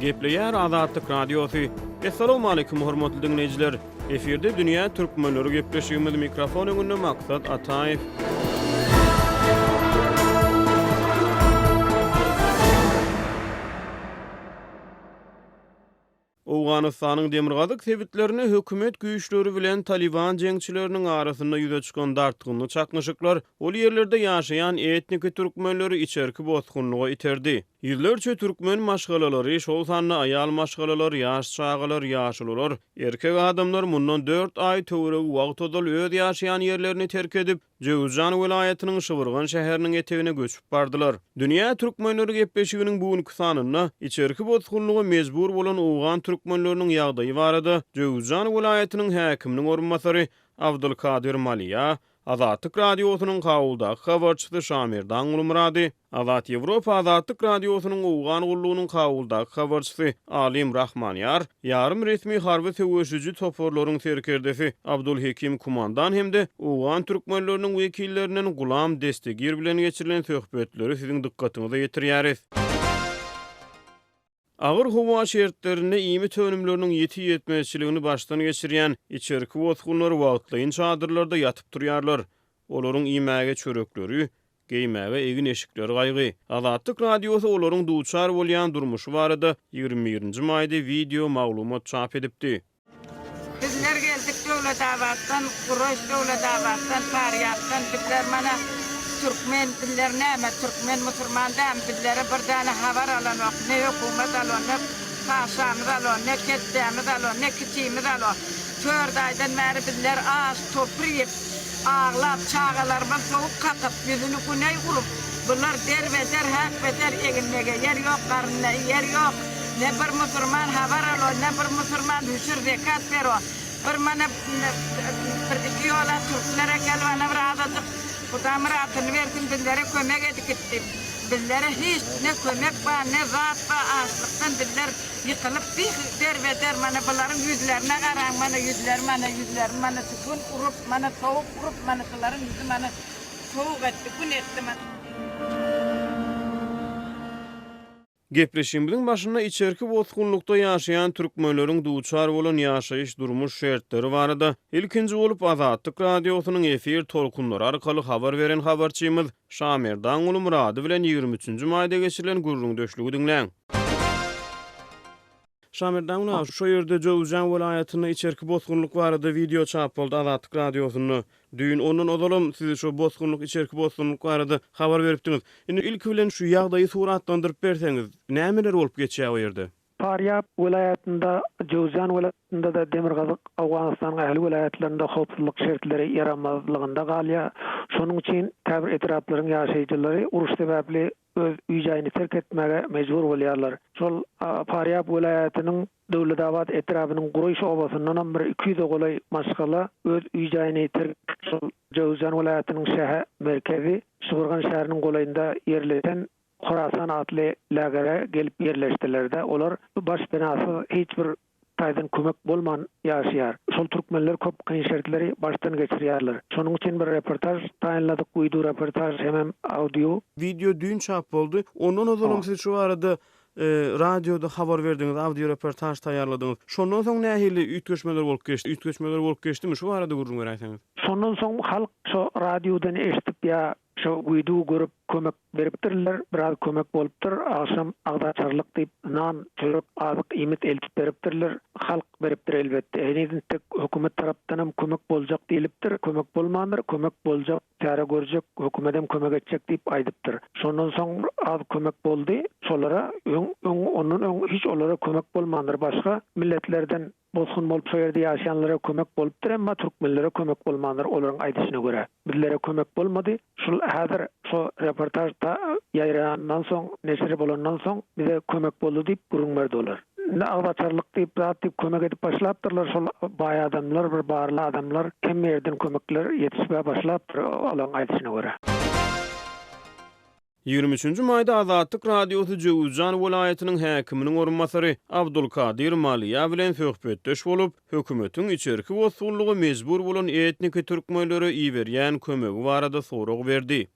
Gepleýär Azatlyk Radiosy. Essalawmaleýkim hormatly diňleýjiler! Efirde dünýä türkmenleri gepleşigimiz mikrofon öňünde Maksat Ataýew. Owganystanyň demirgazyk sebitlerinde hökümet güýçleri bilen Talyban jeňçileriniň arasynda ýüze çykan dartgynly çaknyşyklar ol ýerlerde ýaşaýan etniki türkmenleri içerki bosgunlyga iterdi. Ýüzlerçe türkmen maşgalalary, şol sanda aýal maşgalalar, ýaş çagalar, ýaşulular, erkek adamlar mundan dört aý töweregi wagt ozal öz ýaşaýan ýerlerini terk edip, Jöwüzjan welaýatynyň Şybyrgan şäheriniň etegine göçüp bardylar. Dünýä türkmenleri gepleşiginiň bu günki sanynda içerki bosgunlyga mejbur bolan owgan türkmenleriniň ýagdaýy barada Jöwüzjan welaýatynyň häkiminiň orunbasary Abdylkadyr Maliýa, Azatlyk Radiosynyň Kabuldaky habarçysy Şamerdan Gulmyrady, Azat Ýewropa Azatlyk Radiosynyň Owgan gullugynyň Kabuldaky habarçysy Alim Rahmanýar, ýarym resmi harby söweşiji toparlaryň serkerdesi Abdulhekim Kumandan hem-de owgan türkmenleriniň wekillerinden Gulam Destegir bilen geçirilen söhbetleri siziň dykgatyňyza ýetirýäris. Agyr howa şertlerinde iýmit önümleriniň ýiti ýetmezçiligini başdan geçirýän içerki bosgunlar wagtlaýyn çadyrlarda ýatyp turýarlar. Olaryň iýmäge çörekleri, geýmäge egin-eşikleri gaýgy. Azatlyk Radiosy olaryň duçar bolýan durmuşy barada 21-nji maýda wideo maglumat çap edipdi. Bizler geldik Döwletabatdan, Guraş Döwletabatdan, Farýapdan, bizler mana türkmen, bizler näme türkmen musurman dämi, bizlere bir däne habar alanok, ne hökümet alon, ne paşamyz alon, ne ketdämiz alon, ne kiçimiz alon. Tört aýdan bäri bizler aç, topur iýip, aglap, çagalarymyz sowuk kakyp, ýüzüni güneý urup, bular der-beder, häk-beter, egnine geýer ýok, garnyna iýer ýok. Ne bir musurman habar alo, ne bir musurman hüşür zekat bero. Bir mana bir iki ýola türklere gelip ana bir azajyk Huda myratyny bersin bizlere kömek edip gitdi. Bizlere hiç ne kömek bar ne zat bar açlykdan bizler ýykylyp bih derbeder mana bularyň ýüzlerine garaň mana ýüzleri mana ýüzlerini mana şu gün urup mana sowuk urup mana şularyň ýüzi mana sowuk etdi gün etdi mana. Gepleşigimiziň başynda içerki bosgunlykda ýaşaýan türkmenleriň duçar bolan ýaşaýyş-durmuş şertleri barada ilkinji bolup Azatlyk Radiosynyň efir tolkunlary arkaly habar beren habarçymyz Şamerdanguly Myrady bilen 23-nji maýda geçirilen gürrüňdeşligi diňläň. Şamerdan aga, şo ýerde Jöwüzjan welaýatynda içerki bosgunlyk barada wideo çap boldy Azatlyk Radiosynda. Düýn ondan ozalam siz şo bosgunlyk içerki bosgunlyk barada habar beripdiňiz. Indi ilki bilen şu ýagdaýy suratlandyryp berseňiz, nämeler bolup geçýär o ýerde? Farýab welaýatynda, Jöwüzjan welaýatynda-da demirgazyk Owganystanyň ähli welaýatlarynda howpsuzlyk şertleri ýaramazlygynda galýar. Şonuň üçin käbir etraplaryň ýaşaýjylary uruş sebäpli öz öý-jaýyny terk etmäge mejbur bolýarlar. Şol Farýab welaýatynyň Döwletabat etrabynyň Guraýyş obasyndanam bir 200-e golaý maşgala öz öý-jaýyny terk edip, şol Jöwüzjan welaýatynyň şähe merkezi Şybyrgan şäheriniň golaýynda ýerleşen Horasan atly lagere gelip ýerleşdiler-de, olar baş-penasyz hiç bir taýdan kömek bolman ýaşaýar. Şol türkmenler köp kyn şertleri başdan geçirýärler. Şonuň üçin bir reportaž taýynladyk, wideo reportaž hemem audio. Wideo düýn çap boldy. Ondan ozalam siz şu barada radioda habar berdiňiz, audio reportaž taýýarladyňyz. Şondan soň nähili üýtgeşmeler bolup geçdi? Üýtgeşmeler bolup geçdimi? Şu barada gürrüň beräýseňiz. Şondan soň halk şo radiodan eşidip ýa şo wideo görüp kömek Beripdirler, biraz kömek bolupdyr, agşam agzaçarlyk diýip, nan, çörek, azyk, iýmit eltip beripdirler. Halk beripdir elbetde. Heniz entek hökümet tarapdanam kömek boljak diýlipdir, kömek bolmandyr, kömek boljak, çäre görjek, hökümedem kömek etjek diýip aýdypdyr. Şondan soň az kömek boldy şolara, öň, öň, ondan öň hiç olara kömek bolmandyr. Başga milletlerden Bosgun bolup şo ýerde ýaşaýanlara kömek bolupdyr emma türkmenlere kömek bolmandyr olaryň aýdyşyna görä. Bizlere kömek bolmady. Şul häzir şo reportaž ýaýrandan soň neşir bolandan soň bize kömek boldy diýip gürrüň berdi olar. Indi agzaçarlyk diýip zat diýip kömek edip başlapdyrlar şol baý adamlar bir barly adamlar hemme ýerden kömekler ýetişmä başlapdyr olaryň aýdyşyna görä. 23-nji maýda Azatlyk Radiosy Jöwüzjan welaýatynyň häkiminiň orunbasary Abdulkadir Maliýa bilen söhbetdeş bolup, hökümetiň içerki bosgunlyga mejbur bolan etniki türkmenlere iberýän kömegi barada sorag berdi.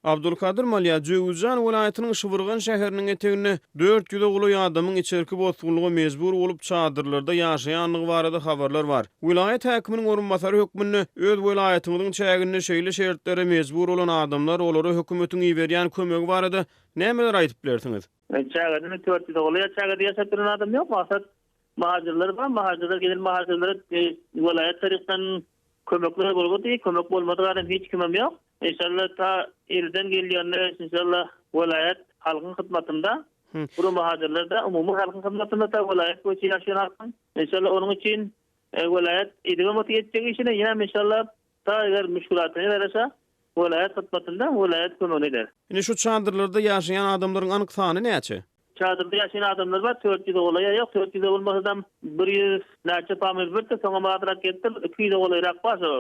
Abdulkadyr Malýa, Jöwüzjan welaýatynyň Şybyrgan şäheriniň eteginde dört ýüze golaý adamyň içerki bosgunlyga mejbur bolup, çadyrlarda ýaşaýandygy barada habarlar bar. Welaýat häkiminiň orunbasary hökmünde öz welaýatyňyzyň çäginde şeýle şertlere mejbur bolan adamlar, olara hökümetiň iberýän kömegi barada nämeler aýdyp bilersiňiz? Çägede 400-e golaý çägede ýaşap ýören adam ýok. Maksat muhajirler bar. Muhajirler gelen muhajirlere welaýat tarapyndan kömekler boldy. Kömek bolmadyk adam hiç kimem ýok. Inşallah ta elden gelýände inşallah welaýat halkyň hyzmatynda. Bu muhajirler de umumy halkyň hyzmatynda ta welaýat boýunça ýaşaýan halkyň. Inşallah onuň üçin welaýat edibem otyr etjek işini ýene inşallah ta eger müşgülatyna ýaraşa Welaýat hyzmatynda welaýat kömegini eder. Indi şu çadyrlarda ýaşaýan adamlaryň anyk sany näçe? Çadyrda ýaşaýan adamlar bar, 400-e golaý ýa ýok, 400-e bolmasadam bir ýüz näçe pamyr birdir, soňam azrak gelipdir, 200-e golaýrak bar şo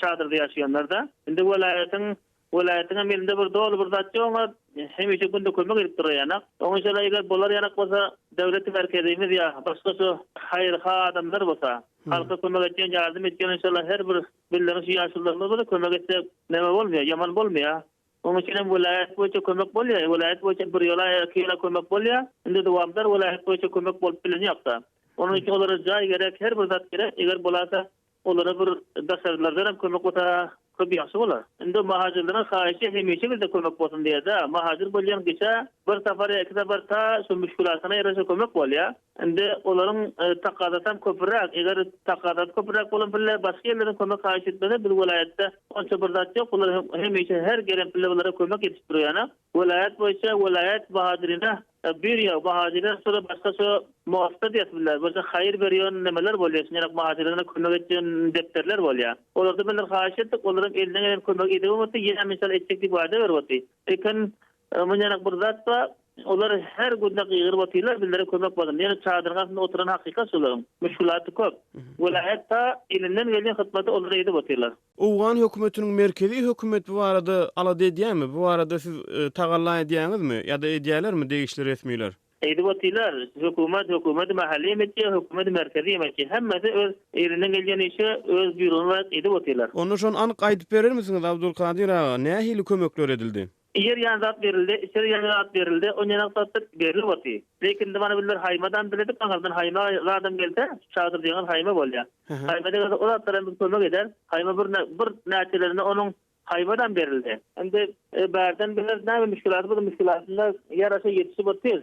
çadyrda ýaşaýanlar-da. Indi welaýatyň, welaýatyň hem elinde bir doly bir zat ýok, oňa hemişe günde kömek edip duraýanak. Oňa inşallah eger bolar ýanak bolsa, döwlet merkezimiz ýa başga şu haýyrha adamlar bolsa, halka kömek etýän, ýardam etýän inşallah her bir Bizleriň şu ýaşulularymyz bolsa kömek etse neme bolmaýar, ýaman bolmaýar. Onuň üçin hem welaýat boýunça kömek bolýar. Welaýat boýunça bir ýola ýa iki ýola kömek bolýar. Indi dowamdar welaýat boýunça kömek bolup bilenýokda. Onuň üçin olara jaý gerek, her bir zat gerek. Eger bolasa olara bir daşarylardan hem kömek bolsa köp ýagşy bolar. Indi mahajyrlaryň haýyşy hemişe bizde kömek bolsun diýýär-de. Mahajyr bolýan kişä bir sapar ýa iki sapar ta şu müşgülatyna ýaraşa kömek bolýar. Indi olaryň takazasam köpüräk. Eger takazasy köpüräk bolan pille başga ýerlerden kömek haýyş etmese, biz welaýatda onça bir zat ýok. Bular hemişe her gelen pille bulara kömek ýetişip durýana. Welaýat boýunça welaýat bahadyryna bir ýa bahadyryna şola başga şo muassasa diýýäs bizler. Bir haýyr berýän nemeler bolýar. Şuny bahadyryna kömek etýän depderler bolýar. Olarda bizler haýyş etdik. Olaram elinden gelen kömegi edip otyr. Ýene misal etjek diýip wada berip otyr. Lekin Mundan bir zat bar, olar her günde gygyryp otyrlar, bizlere kömek bolsun. Ýöne çadyryň astynda oturan hakykat şolaryň. Müşgülaty köp. Welaýat ta elinden gelýän hyzmaty olara edip otyrlar. Owgan hökümetiniň merkezi hökümet bu barada alada edýärmi? Bu barada siz tagalla edýäňizmi ýa-da edýälermi degişli resmiler? Edip otyrlar. Hökümet, hökümeti mahalli hem etýär, hökümeti merkezi hem etýär. Hemmesi öz elinden gelýän işi öz buýrugyna laýyk edip otyrlar. Onda şony anyk aýdyp berermisiňiz Abdulkadyr aga, nähili kömekler edildi? Iýer ýan zat berildi, içer ýan zat berildi, onýanak zatlar berlip otyr. Lekin indi mana bizler haýmadan diledik, aňyrdan haýma zadam gelse, çadyr diýeňiz haýma bolýar. Haýma degende o zatlar hem bize kömek eder. Haýma bir bir näçelerine onuň haýmadam berildi. Indi bärden bizler näme müşgülaty bolsa müşgülatynda ýaraşa ýetişip otyr.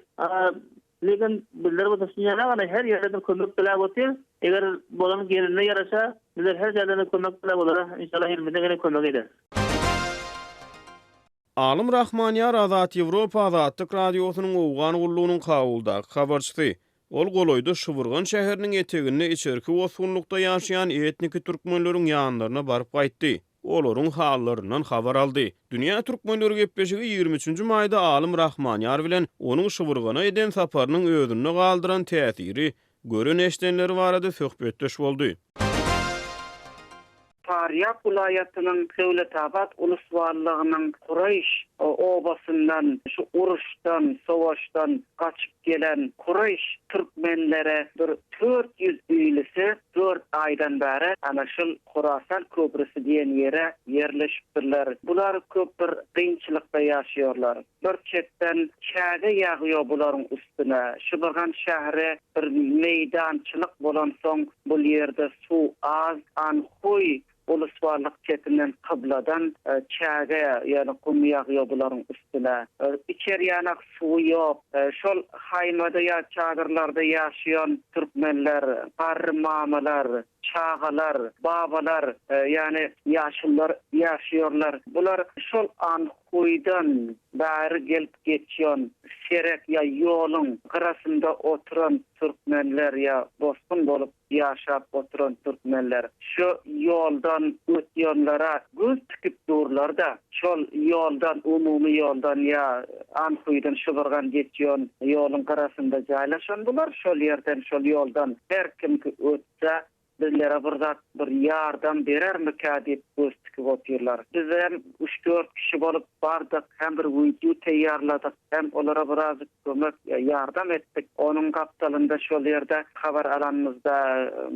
Lekin bizler bolsa şunýana her ýerden kömek diläp otyr. Eger bolan geline ýaraşa bizler her ýerden kömek diläp olara inşallah elimizden gelen kömegi ederis. Alym Rahmanýar Azat Ýewropa Azatlyk Radiosynyň Owgan gullugynyň Kabuldaky habarçysy. Ol golaýda Şybyrgan şäheriniň eteginde içerki bosgunlykda ýaşaýan etniki türkmenleriň ýanlaryna baryp gaýtdy. Olaryň hallaryndan habar aldy. Dünýä türkmenleri gepleşigi 23 nji maýda Alym Rahmanýar bilen onuň Şybyrgana eden saparynyň özünde galdyran täsiri, gören-eşdenleri barada söhbetdeş boldy. Farýab welaýatynyň Döwletabat ulusballygynyň Kureýş obasyndan şu uruşdan, sowaşdan gaçyp gelen Kureýş türkmenlere bir 400 öýlüsi dört aýdan bäri ana şul Horasan köprüsi diýen ýere ýerleşipdirler. Bular köp bir kynçylykda ýaşaýarlar. Bir çetden çäge ýagýo bularyň üstüne. Şybyrgan şähri bir meýdançylyk bolansoň bul ýerde suw az. Anhuý ulusbarlyk çetinden kybladan çäge ýagny gum ýagýo bularyň üstüne. Içer ýanak suwy ýok. Şol haýmada ýa çadyrlarda ýaşaýan türkmenler, garry mamalar, çagalar, babalar, ýagny ýaşulular ýaşaýarlar. Bular şol Anhuýdan bäri gelip geçýän serek ýa ýoluň gyrasynda oturan türkmenler ýa bosgun bolup ýaşap oturan türkmenler şu ýoldan ötýänlere göz tikip durlar-da, şol ýoldan, umumy ýoldan ýa Anhuýdan Şybyrgan geçýän ýoluň gyrasynda jaýlaşan bular, şol ýerden, şol ýoldan her kimki ötse. bizlere bir zat, bir ýardam berermikä diýip göz tikip otyrlar. Bizem üç-dört kişi bolup bardyk, hem bir wideo taýýarladyk, hem olara birazjyk kömek, ýardam etdik. Onuň gapdalynda şol ýerde habar alanymyzda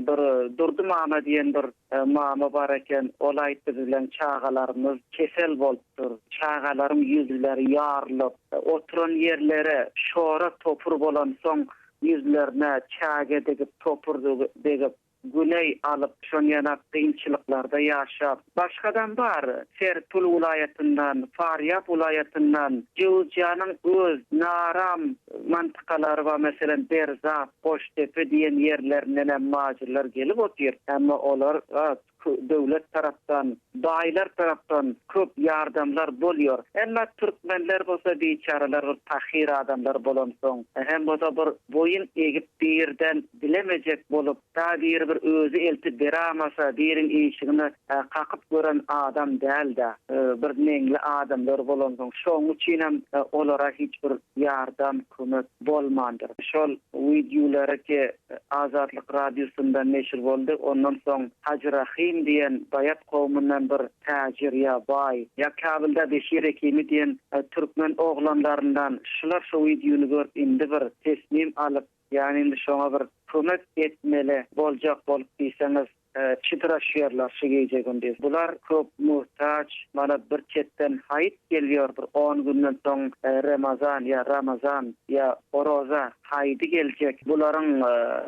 bir Durdy mama diýen bir mama bar eken, ol aýtdy bizleň çagalarymyz kesel bolupdyr, çagalaryň ýüzleri ýarylyp, oturan ýerleri şora topur bolansoň ýüzlerine çäge degip, topur degip, güneý alyp, şonýanak kynçylyklarda ýaşap, başgadam bar, Serpil welaýatyndan, Farýap welaýatyndan, Jöwüzjanyň öz naram mantykalary bar, meselem, Berzap, Goşdepe diýen ýerlerindenem majyrlar gelip otyr, emma olar döwlet tarapdan, baýlar tarapdan köp ýardamlar bolýar. Emma türkmenler bolsa biçäreler bir pahyr adamlar bolansoň, hem bolsa bir boýun egip birden dilemejek bolup, ta biri bir özi eltip beramasa biriň işigini kakyp gören adam däl-de, bir meňli adamlar bolansoň, şoň üçinem olara hiç bir ýardam, kömek bolmandyr. Şol wideolary ki Azatlyk Radiosynda neşir boldy. Ondan soň Hajy Rahym diýen baýat kowumyndan bir täjir ýa baý, ýa Kabulda Beşir Ekimi diýen türkmen oglanlaryndan şular şu wideony görüp indi bir tesmim alyp, ýagny indi şoňa bir kömek etmeli boljak bolup diýseňiz, Çytraşýarlar şu gije-gündiz. Bular köp muhtaç. Mana bir çetden haýyt gelýär, bir on günden soň Remazan ýa Ramazan ýa Oraza haýydy geljek. Bularyň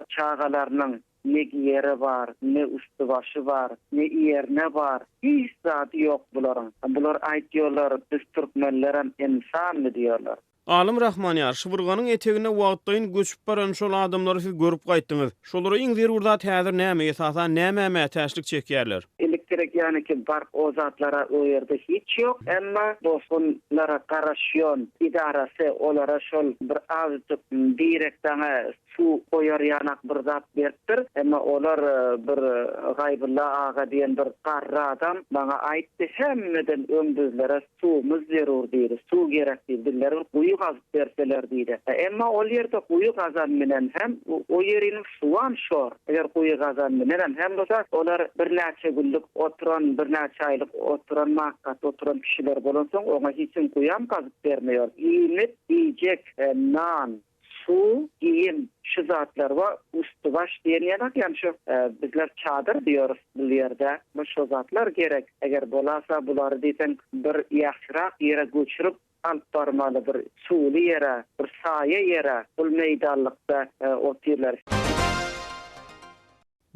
çagalarynyň ne giýere bar, ne üsti-başy bar, ne iýerine bar. Hiç zady ýok bularyň. Bular aýtýarlar, biz türkmenlerem ynsanmy diýýärler. Alym Rahmanýar, Şybyrganyň etegine wagtlaýyn göçüp baran şol adamlary siz görüp gaýtdyňyz. Şolara iň zerur zat häzir näme, esasan nämä mätäçlik çekýärler? Elektrik ýanyki bark o zatlara o ýerde hiç ýok. Emma bosgunlara garaşýan edarasy olara şol bir azjyk direkdaňa suw goýar ýanak bir zat beripdir. Emma olar bir Gaýbulla aga diýen bir garry adam maňa aýtdy hemmeden öň bizlere Suwumyz zerur diýdi, suw gerek diýdi, bizlere bir guýy gazyp berseler diýdi. Emma ol ýerde guýy gazan bilen hem o ýeriniň suwam şor. Eger guýy gazan bilenem hem bolsa olar birnäçe günlük oturan, birnäçe aýlyk oturan, makgatda oturan kişiler bolansoň oňa hiç kim guýam gazyp bermeýär. Iýmit, iýjek nan, Suw, geýim, şu zatlar we üsti-baş diýen ýaly ýagny şu bizler çadyr diýeris bul ýerde. Bu şu zatlar gerek. Eger bolasa bulary diýseň bir ýagşyrak ýere göçürip alyp barmaly bir suwly ýere, bir saýa ýere bul meýdanlykda otyrlar.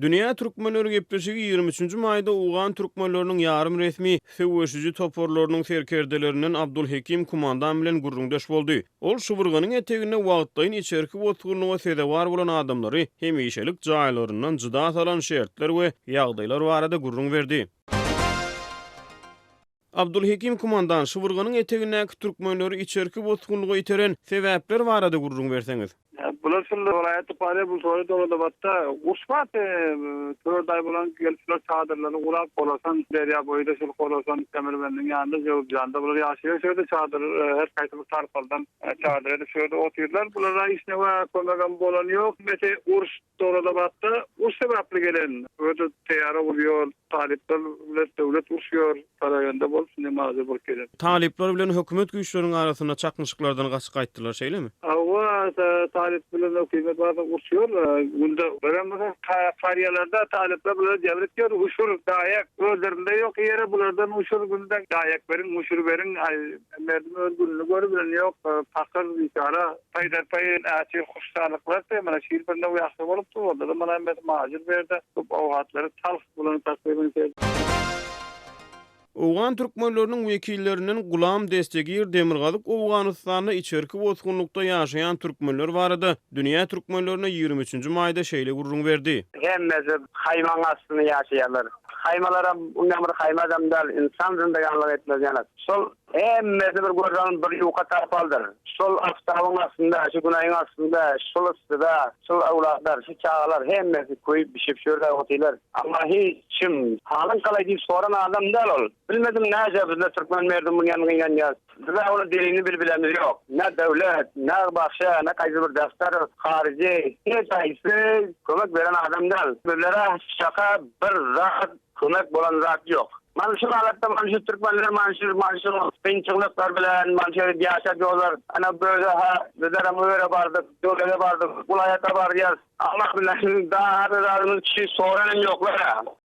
Dünýä türkmenleri gepleşigi 23-nji maýda owgan türkmenleriniň ýarym resmi söweşiji toparlarynyň serkerdelerinden Abdulhekim kumandan bilen gürrüňdeş boldy. Ol Şybyrganyň eteginde wagtlaýyn içerki bosgunlyga sezewar bolan adamlary hemişelik jaýlaryndan jyda salan şertler we ýagdaýlar barada gürrüň berdi. Abdulhekim kumandan, Şybyrganyň etegindäki türkmenleri içerki bosgunlyga iteren sebäpler barada gürrüň berseňiz? Bular şul welaýat barýar, bu soýy Dowlatabatda uruş bardy. Tört aý bolan gelip şular çadyrlary gurap Holasan derýa boýunda şul Holasan kemerbendiň ýanynda Jöwüzjanda bular ýaşaýar şu ýerde çadyr her haýsy bir tarpaldan çadyr edip şu ýerde otyrlar. Bulara hiç neme kömegem bolany ýok. Mese uruş Dowlatabatda uruş sebäpli gelen. Bu ýerde teýara urýar. Talyplar bilen döwlet uruşýar, paragenda bolup şindi mazy bolup gelen. Talyplar bilen hökümet güýçleriniň arasynda çaknyşyklardan gaçyp gaýtdylar, şeýlemi? Hawa, talyp bilen hökümet barada uruşýarlar. Günde birem bolsa karýalarda talyplar bulara jebir etýär, uşur, daýak, özlerinde ýok ýere bulardan uşur günde daýak beriň, uşur beriň, aý merdim öz gününi görübilen ýok, pakyr, biçara. Paýdarpaý äçe hoşalyklar te mana şir bir now ýahşy bolupdy onda-da mana hemmesi majyr berde köp owhatlary talh bolan takryban şeýle. Owgan türkmenleriniň wekillerinden Gulam Destegir Demirgazyk Owganystanda içerki bosgunlykda ýaşaýan türkmenler barada Dünýä türkmenlerine 23-nji maýda şeýle gürrüň berdi. Hemmesi haýmaň astynda ýaşaýarlar. Haýmalaram, ynam bir haýmadam däl, ynsan zyndaganlyk etmez ýaly. Şol. Hemmesi bir görseň bir ýuka tarpaldyr. Şol aftabyň astynda, şu gün aýyň astynda, şul yssyda, şul öwlatlar, şu çagalar hemmesi köýüp bişip şu ýerde otyrlar. Amma hiç kim halyň galaý diýip soran adam däl ol. Bilmedim näce bizler türkmen merdi munýan gynanýas. Bizä onuň delilini bil bilemiz ýok. Ne döwlet, ne bagşa, ne gaýsy bir defter, haryjy, hiç haýsy kömek beren adam däl. Bizlere şaka bir zat kömek bolan zat ýok. Mana şu halatda mana şu türkmenler mana şu mana şu kynçylyklar bilen mana şeýdip ýaşap ýorlar. Ana böle ha bizlerem o ýere bardyk, döwlete bardyk, welaýata barýas. Allah bilen daha bir zadymyz kişi soran hem ýoklar.